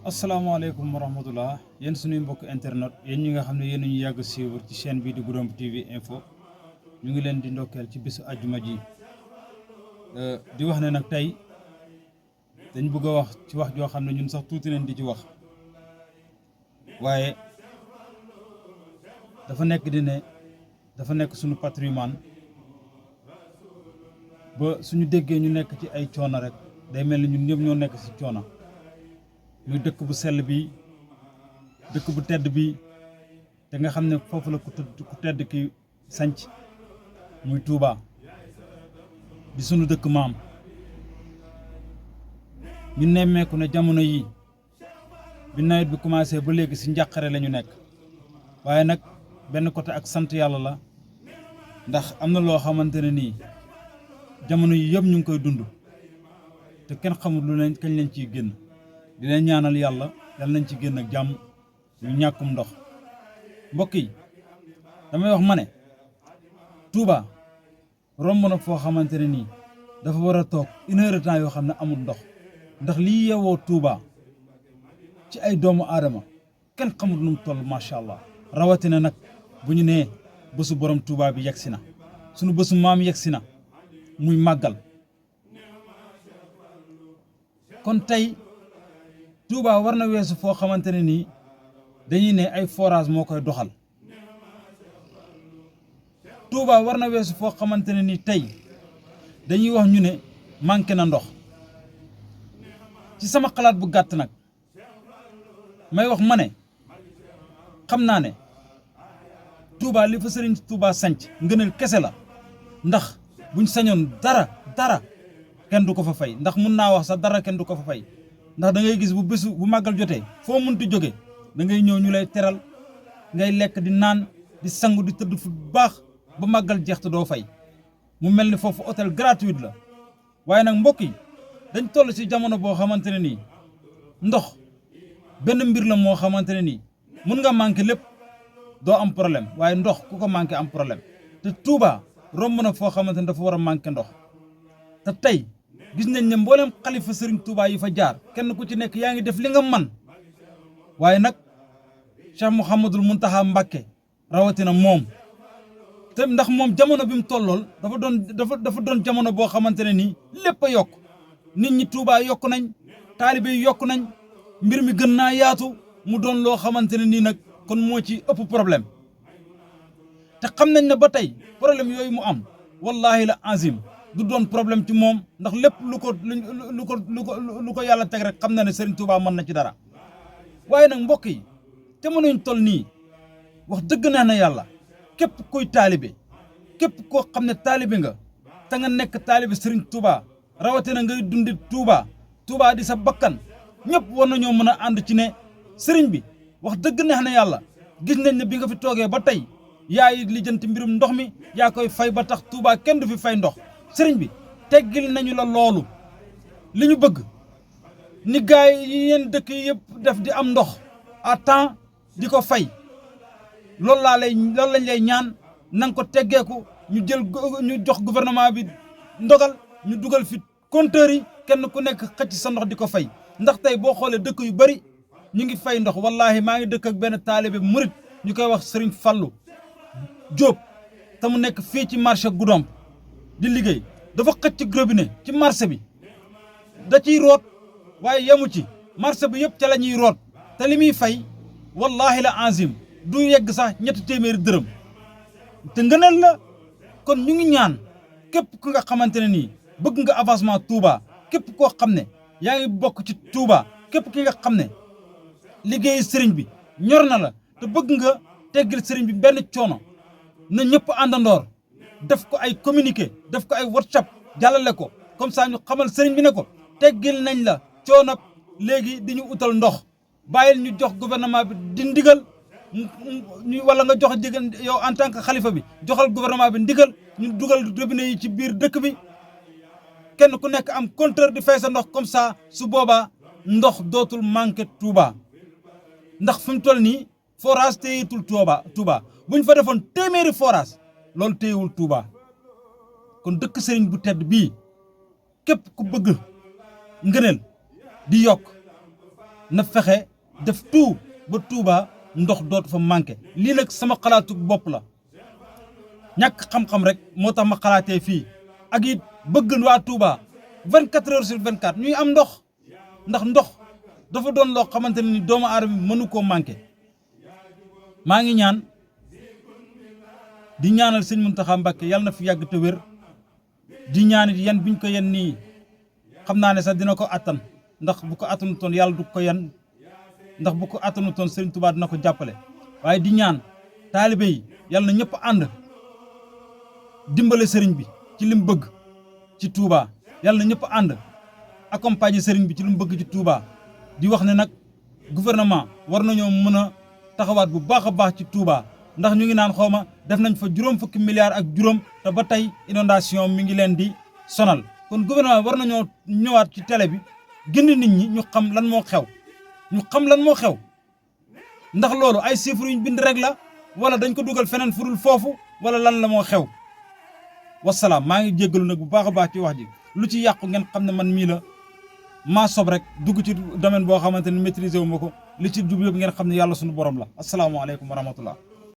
asalaamaaleykum wa rahmatullah yéen suñuy mbokk internet yéen ñi nga xam ne yéen ñu yàgg suivre ci chaîne bii di Goudomp TV info ñu ngi leen di ndokkeel ci bisu àjjuma ji di wax ne nag tey dañ bëgg a wax ci wax joo xam ne ñun sax tuuti leen di ci wax waaye dafa nekk suñu patrimoine ba suñu déggee ñu nekk ci ay coono rek day mel ni ñun ñëpp ñoo nekk ci coono muy dëkk bu sell bi dëkk bu tedd bi te nga xam ne foofu la ku tedd ki sanc muy Touba di sunu dëkk maam ñu nemmeeku ne jamono yi bi nawet bi commencé ba léegi ci njàqare la ñu nekk waaye nag benn côté ak sant yàlla la ndax am na loo xamante ne nii jamono yi yëpp ñu ngi koy dund te kenn xamul lu leen kañ leen ciy génn di leen ñaanal yàlla nañ ci génn ak jàmm ñu ñàkkum ndox mbokk yi damay wax ma ne Touba romb na foo xamante ne nii dafa war a toog 1 heure de temps yoo xam ne amul ndox ndax lii yeewoo Touba ci ay doomu aadama kenn xamul nu mu toll macha allah rawatina nag bu ñu nee bésu borom Touba bi yegsi na sunu bésu maam yegsi na muy màggal kon tey Touba war na weesu foo xamante ne nii dañuy ne ay forage moo koy doxal Touba war na weesu foo xamante ne nii tey dañuy wax ñu ne manqué na ndox ci sama xalaat bu gàtt nag may wax ma ne xam naa ne Touba li fa Sëriñ Touba sanc ngëneel kese la ndax buñ sañoon dara kenn du ko fa fay ndax mun naa wax sax dara kenn du ko fa fay ndax da ngay gis bu màggal jotee foo munti jóge da ngay ñëw ñu lay teral ngay lekk di naan di sangu di tëdd fu baax ba màggal jeex te doo fay mu mel ni foofu hôtel gratuit la waaye nag mbokk yi dañ toll ci jamono boo xamante ne nii ndox benn mbir la moo xamante ne nii mun nga manqué lépp doo am problème waaye ndox ku ko manqué am problème te Touba romb na foo xamante ne dafa war a manqué ndox te tey gis nañ ne mboolem xalifa Serigne Touba yi fa jaar kenn ku ci nekk yaa ngi def li nga man waaye nag Cheikh Mouhamadul Mountakha Mbacké rawatina moom te ndax moom jamono bi mu tollool dafa doon jamono boo xamante ne nii lépp a yokk nit ñi Touba yokk nañ taalibe yi yokk nañ mbir mi gën naa yaatu mu doon loo xamante ne nii nag kon moo ci ëpp problème te xam nañ ne ba tey problème yooyu mu am wallahi la azim du doon problème ci moom ndax lépp lu ko yàlla teg rek xam na ne Serigne Touba mën na ci dara waaye nag mbokk yi te mënuñ toll nii wax dëgg neex na yàlla képp kuy taalibe képp koo xam ne taalibe nga te nga nekk taalibe Serigne Touba rawatina ngay dundi Touba di sa bakkan ñëpp war nañoo mën a ànd ci ne Serigne bi wax dëgg neex na yàlla gis nañ ne bi nga fi toogee ba tey yaay lijjanti mbirum ndox mi yaa koy fay ba tax Touba kenn du fi fay ndox sëriñ bi teggil nañu la loolu li ñu bëgg ni gaay yi yeen dëkk yi yëpp def di am ndox à temps di ko fay loolu lañ lay ñaan nanga ko teggeeku ñu jox gouvernement bi ndogal ñu dugal fi compteur yi kenn ku nekk xëcc sa ndox di ko fay ndax tey boo xoolee dëkk yu bari ñu ngi fay ndox wallahi maa ngi dëkk ak benn taalibe murit ñu koy wax Sëriñ Fallu Jóob te mu nekk fii ci marché Goudomp di liggéey dafa xëcc robinet ci marché bi da ciy root waaye yemu ci marché bi yëpp ca la ñuy root te li muy fay wallahi la azim du yegg sax 300 dërëm te ngëneel la kon ñu ngi ñaan képp ku nga xamante ne nii bëgg nga avancement Touba képp koo xam ne yaa ngi bokk ci Touba képp ki nga xam ne liggéeyu sëriñ bi ñor na la te bëgg nga teggil sëriñ bi benn coono na ñëpp àndandoor def ko ay communiqué def ko ay WhatsApp jàllale ko comme ça ñu xamal sëriñ bi ne ko teggil nañ la coono léegi di ñu utal ndox bàyyil ñu jox gouvernement bi di ndigal ñu wala nga jox jigéen yow en tant que xalifa bi joxal gouvernement bi ndigal ñu dugal robinet yi ci biir dëkk bi kenn ku nekk am compteur di fay sa ndox comme ça su boobaa ndox dootul manqué Touba ndax fi mu toll nii forage téyetul Touba buñ fa defoon 100 forage loolu téyewul Touba kon dëkk sëriñ bu tedd bii képp ku bëgg ngëneel di yokk na fexe def tout ba Touba ndox dootu fa manqué lii nag sama xalaatu bopp la ñàkk xam-xam rek moo tax ma xalaatee fii ak it bëgg waa Touba 24 heures sur 24 ñuy am ndox ndax ndox dafa doon loo xamante ne ni doomu aadama mënu koo manqué maa ngi ñaan di ñaanal sëñ Mountakha Mbacké yàlla na fi yàgg te wér di ñaan it yan biñ ko yen nii xam naa ne sax dina ko attan ndax bu ko attanutoon yàlla du ko yan ndax bu ko attanutoon Serigne Touba dina ko jàppale waaye di ñaan taalibe yi yàlla na ñëpp ànd dimbale Serigne bi ci lim bëgg ci Touba yàlla na ñëpp ànd accompagner Serigne bi ci lim bëgg ci Touba di wax ne nag gouvernement war nañoo mën a taxawaat bu baax a baax ci Touba ndax ñu ngi naan xawma def nañ fa juróom fukki milliards ak juróom te ba tey inondation mi ngi leen di sonal kon gouvernement war nañoo ñëwaat ci télé bi gindi nit ñi ñu xam lan moo xew ndax loolu ay chiffres yuñ bind rek la wala dañ ko dugal feneen furul foofu wala lan la moo xew wasalaam maa ngi jéggalu nag bu baax a baax ci wax ji lu ci yàqu ngeen xam ne man mii la maa sob rek dugg ci domaine boo xamante ne maîtriser wu ma ko li ci jub yëpp ngeen xam ne yàlla suñu borom la asalaamaaleykum wa rahmatullah